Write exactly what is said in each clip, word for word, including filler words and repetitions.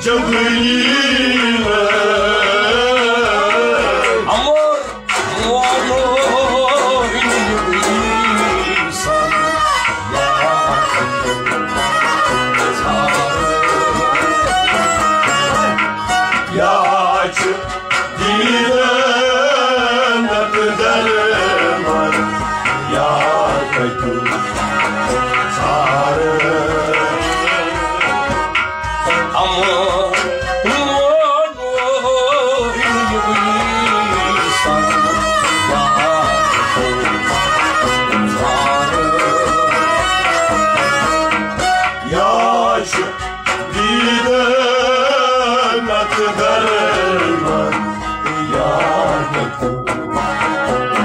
جبريل. أمر وأمر إبليس. يا يا چھُ دیٖدٕ نتہٕ درمان، یا کتیُک ژھارٕ۔ اَمہٕ ووٚن ابلیٖسن، یا کتیُک ژھارٕ۔ یا چھُ دیٖدٕ نتہٕ درمان، یا کتیُک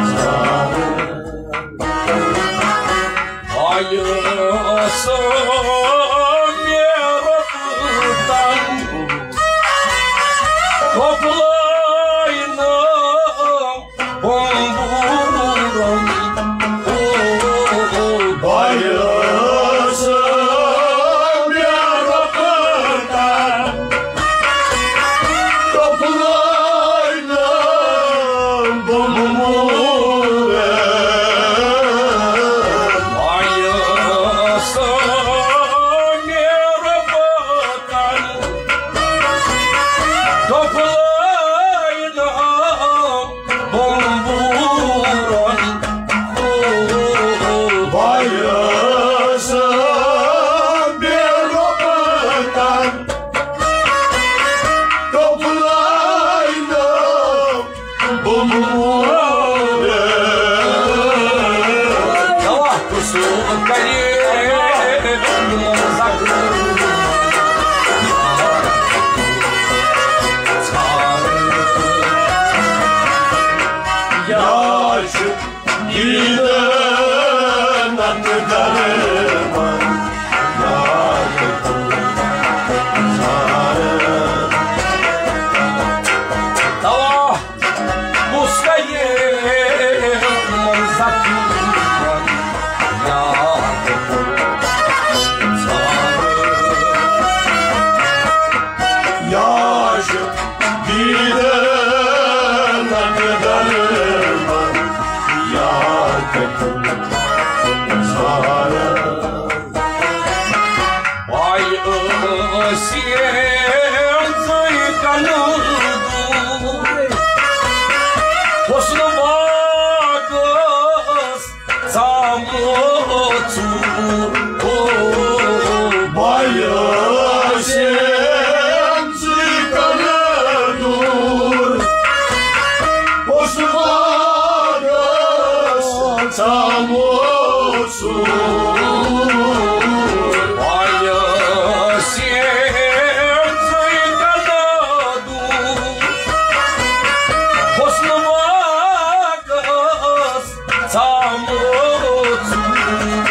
ژھارٕ۔ آیہِ سۄ مےٚ رۄبہٕ تام، قبلٲے نہٕ بمبورن۔ بایس مےٚ رۄبہٕ تام، قبلٲے نہٕ بمبورن۔ بایس مےٚ رۄبہٕ تام، قبلٲے نہٕ بمبورن۔ بایس مےٚ رۄبہٕ تام، قبلٲے نہٕ بمبورن۔ اوا، کُس کرِ یِمن زخمن ژھانٛڈ؟ یا چھُ دیٖدٕ نتہٕ درمان، یا کتیُک ژھارٕ۔ توا کُس کرِ یِمن زخمن یاد؟ یا چھُ دیٖدٕ نتہٕ درمان، یا کتیُک ژھارٕ۔ پاے ٲسِم زٕے کنہٕ دوٗر، حسن باغس ژامو ژوٗر۔ او، پاے ٲسِم زٕے کنہٕ دوٗر، حسن باغس ژامو ژوٗر۔ بایس ییٚمہِ سۭتۍ کَنہٕ دوٗر، حسن باغس ژامو ژوٗر۔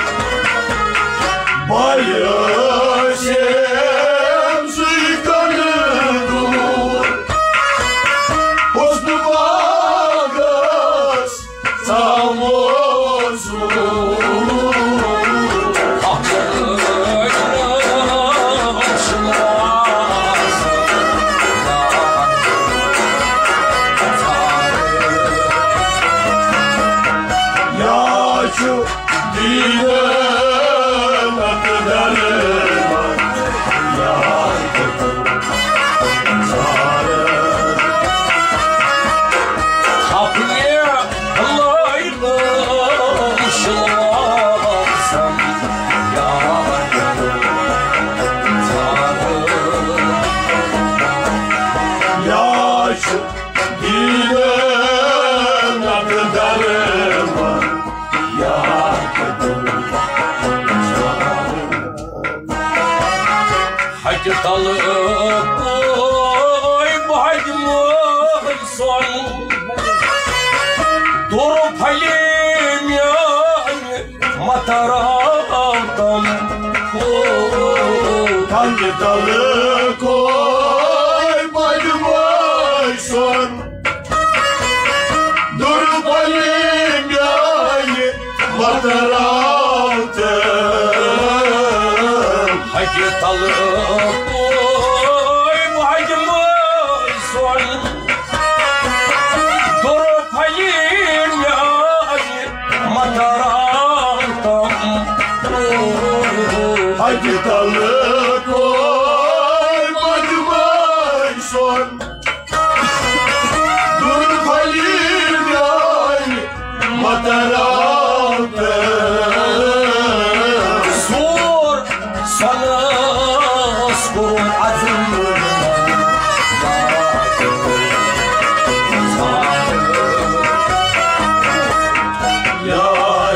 بایس ییٚمہِ سۭتۍ کَنہٕ دوٗر، حسن باغس ژامو ژوٗر۔ یا چھُ دیٖدٕ نتہٕ درمان، یا کتیُک ژھارٕ۔ اپنے لٲگۍ نہٕ وٕچھناوسن یار۔ یا چھُ دیٖدٕ نتہٕ درمان، یا کتیُک ژھارٕ۔ ہتہِ تلہٕ کوے بہٕ ہتہِ مٲلۍ سۄن، دوٚر پھلے میٲنۍ متراتم۔ ہتہِ تلہٕ کوے بہٕ ہتہِ مٲلۍ سۄن، دوٚر پھلے میٲنۍ متراتم۔ ہتہِ تلہٕ کوے دُر پھلہِ میٛانہِ متراتہٕ۔ سور سۄنس کوٚرُن عزم۔ یا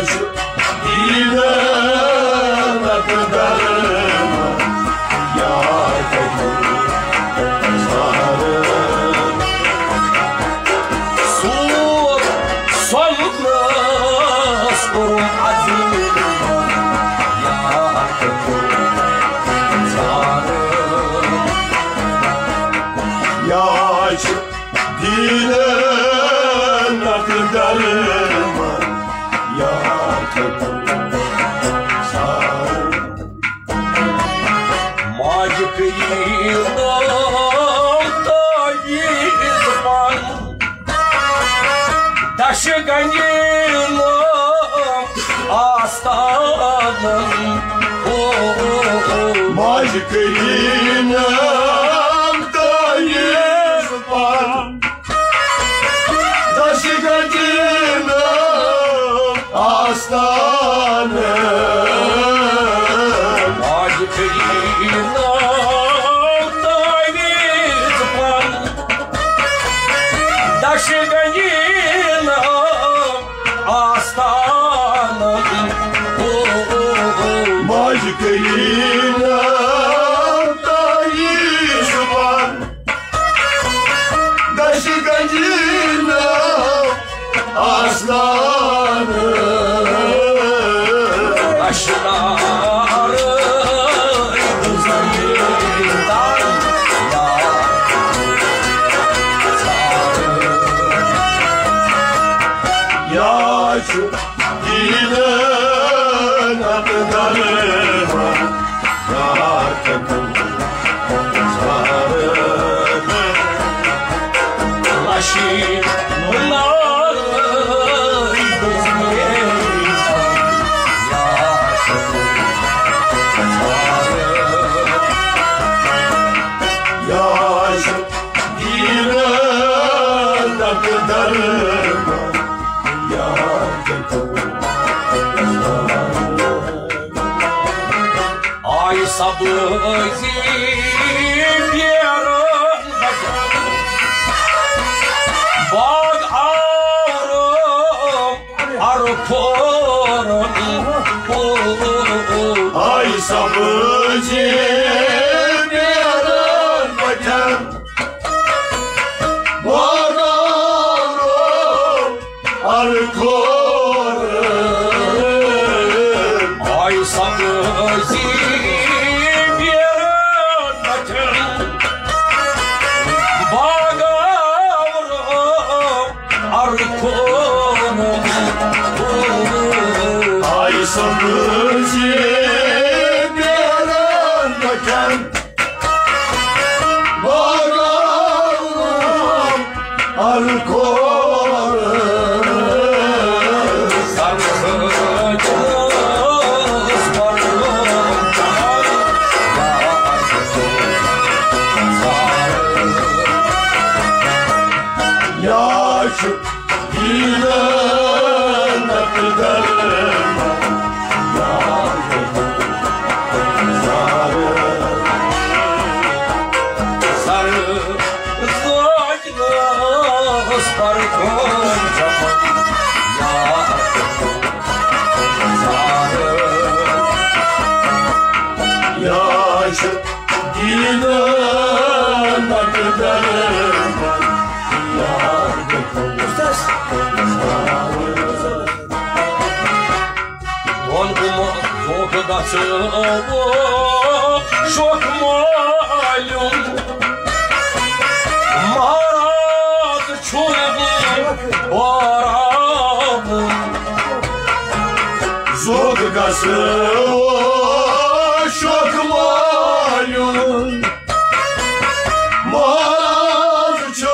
چھُ دیٖنہٕ نتہٕ درمہٕ، یا کٔرِو زارٕ۔ سور سۄنس کوٚرُن عزم، یا کٔرِو زارٕ۔ یا چھُ دیٖنہٕ نتہٕ درمہٕ، یا کٔرِو زارٕ۔ ماجہِ کٔرِنَم تعویٖذ پن، دَشہٕ گنٛجہِ نٲم آستانن۔ او، او، او۔ ماجہِ کٔرِنَم تعویٖذ پن، دَشہٕ گنٛجہِ نٲم آستانہٕ۔ ماجہِ کٔرِنَم تعویٖذ پن، دَشہٕ گنٛجہِ نٲم آستانہٕ۔ او، او، او۔ ماجہِ کٔرِنَم تعویٖذ پن، دَشہٕ گنٛجہِ نٲم آستانہٕ۔ اشنار زمیٖندار یا چھُ دیٖنہٕ نتہٕ درمہٕ، یا کٔرِو زارٕ۔ لَشہِ نارٕ یا چھُ دیٖنہٕ نتہٕ درمہٕ، یا کٔرِو زارٕ۔ آیہِ سبزی بیرن بچن، باغ آورم ارٕ کھورن۔ آیہِ سبزی بیرن بچن، باغ آورم ارٕ کھورن۔ آیہِ سبزی بیرن بچن، باغ آورم ارٕ کھورن۔ آیہِ سبزی بیرن بچن، یا چھُ دیٖنہٕ نتہٕ درمہٕ، یا کٔرِو زارٕ۔ سر زٲج نٲس پر کٲم چمن، یا کٔرِو زارٕ۔ یا چھُ دیٖنہٕ نتہٕ درمہٕ، یا کٔرِو زارٕ۔ دۄن کُن زوٚگ گژھٕ شوخ مالیُن، مہراز چھُ واران۔ زوٚگ گژھٕ شوخ مالیُن، مہراز چھُ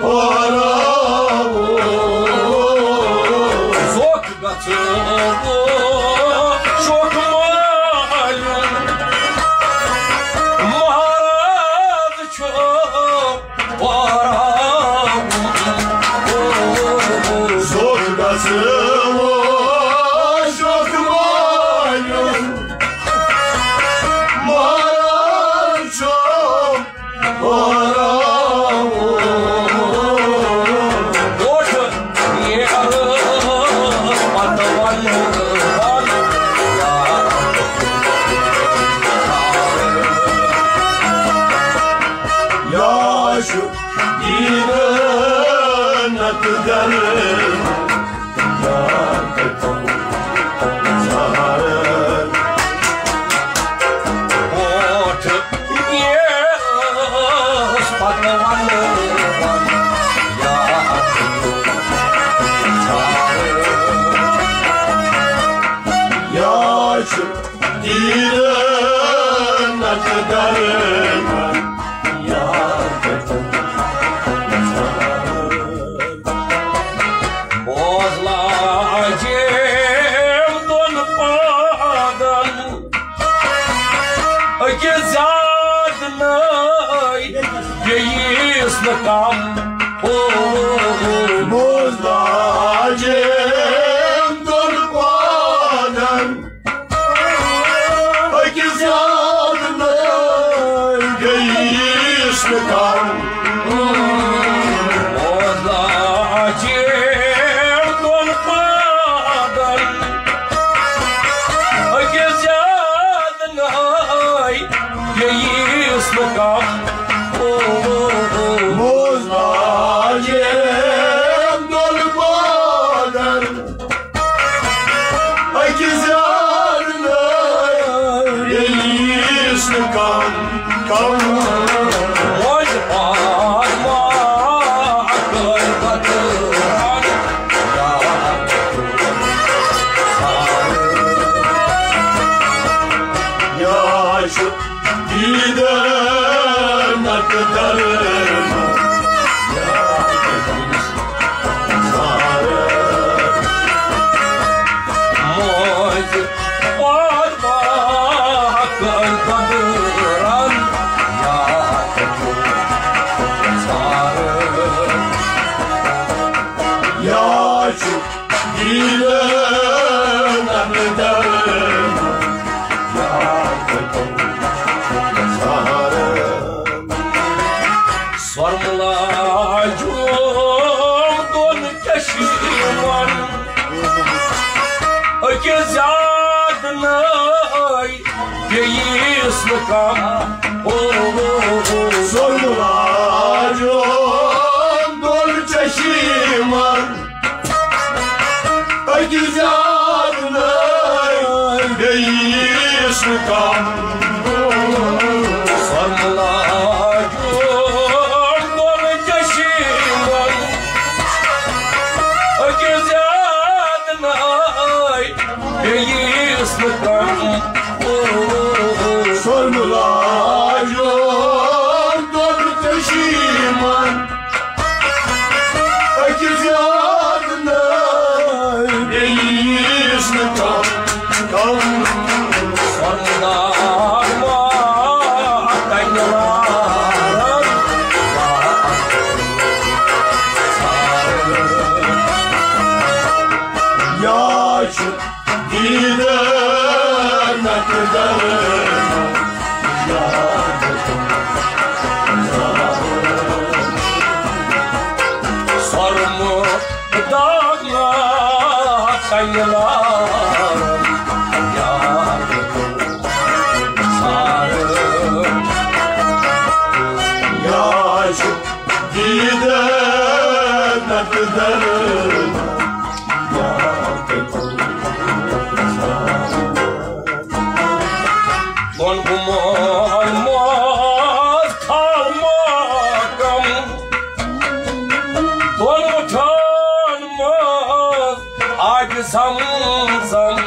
واران۔ زوٚگ گژھٕ شوخ مالیُن، مہراز چھُ دیٖدٕ نتہٕ درٕ، یاد پٮ۪تھ ژھارٕ۔ برونٛٹھ یہِ اوس پتہٕ ونہٕ، یاد پٮ۪تھ ژھارٕ۔ یاد چھُ دیٖدٕ نتہٕ درٕ، بوز لاجیم دۄن پادن، أکِس زیادٕ نٔے، بیٚیِس نہٕ کم۔ او، بوز لاجیم دۄن پادن، أکِس زیادٕ نٔے، بیٚیِس نہٕ کم۔ بوز لاجیم دۄن پادن، أکِس زیادٕ نٔے، بیٚیِس نہٕ کم۔ بوز لاجیم دۄن پادن، أکِس زیادٕ نٔے، بیٚیِس نہٕ کم، کم۔ موج پاک ما اکل بدران، یا یا چھُ دیٖدٕ نتہٕ درٕ۔ موج پاک ما اکل بدران، یا یا چھُ دیٖدٕ نتہٕ درٕ، یاد پٮ۪تھ ژھارٕ۔ سۄرمہٕ لاجوم دۄن چشمن، أکِس زیادٕ نٔے، بیٚیِس نہٕ کم۔ او، او، او۔ سۄرمہٕ لاجوم دۄن چشمن، أکِس زیادٕ نٔے، بیٚیِس نہٕ کم۔ سۄرمہٕ لاجوم دۄن چشمن، أکِس زیادٕ نٔے، بیٚیِس نہٕ کم۔ سۄرمہٕ لاجوم دۄن چشمن، أکِس زیادٕ نٔے، بیٚیِس نہٕ کم، کم۔ سۄرمہٕ لاجوم دۄن چشمن، یا چھُ دیٖدٕ نتہٕ درٕ۔ سۄرمہٕ داغ ما کنہِ لارن، یاد ژھارٕ۔ یا چھُ دیٖدٕ نتہٕ درٕ۔ دۄن گُمن منٛز تھاو ماکم، دۄن مُٹھن منٛز آبِ زم زم۔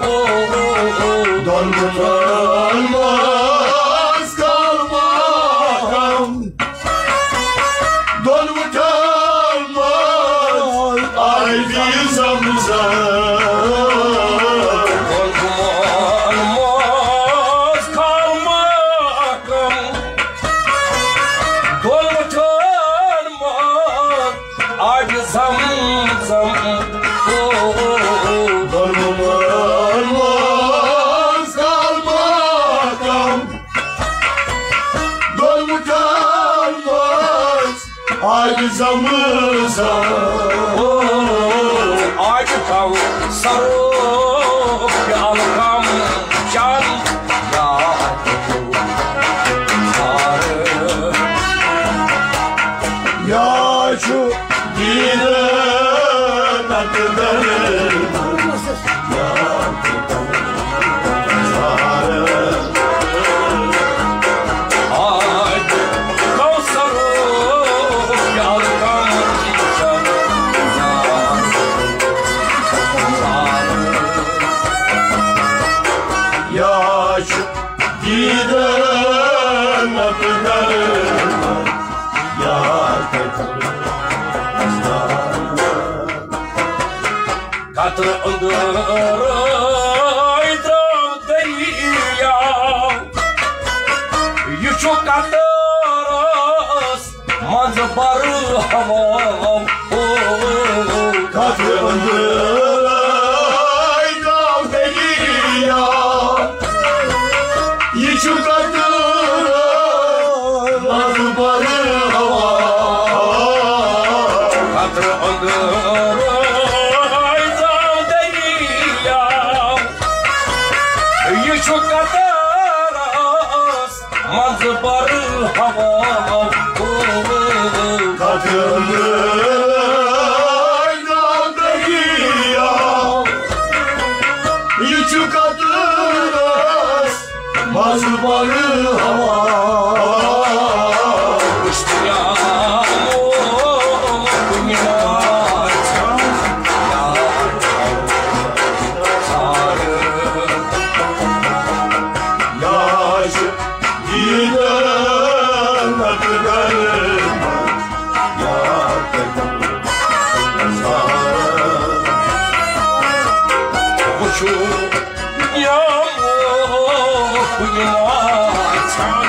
او، او، او۔ دۄن گُمن منٛز کر ماکم، دۄن مُٹھن منٛز آبِ زم زم۔ دۄن گُمن منٛز کر ماکم، دۄن مُٹھن منٛز آبِ زم زم۔ او، او، او۔ دۄن گُمن منٛز کر ماکم، دۄن مُٹھن منٛز آبِ زم زم۔ او، آبِ کوثرُک پیالہٕ کم چم، یاد۔ أنٛدرَے درٛاو دٔریاو۔ یہِ چھُ قطرس منٛز برہوان۔ او، قطرٕ أنٛدرَے درٛاو دٔریاو۔ یہِ چھُ قطرٕ منٛز برہوان۔ قطرٕ أنٛدرَے درٛاو دٔریاو۔ یہِ چھُ قطرس منٛز برہوان۔ او، قطرٕ أنٛدرَے درٛاو دٔریاو۔ یہِ چھُ قطرس منٛز برہوان۔ وٕچھِو، یا موت چھَم،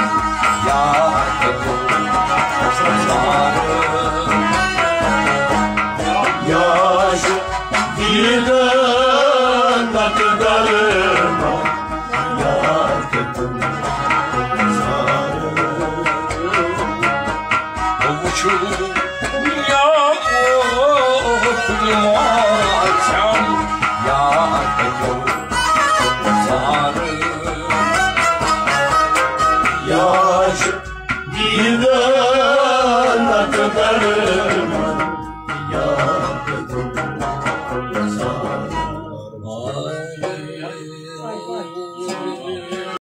یا یا چھِ دیٖدن نتہٕ درمان، یا وٕچھِو، یا موت چھَم، یا یا چھِ دیٖدن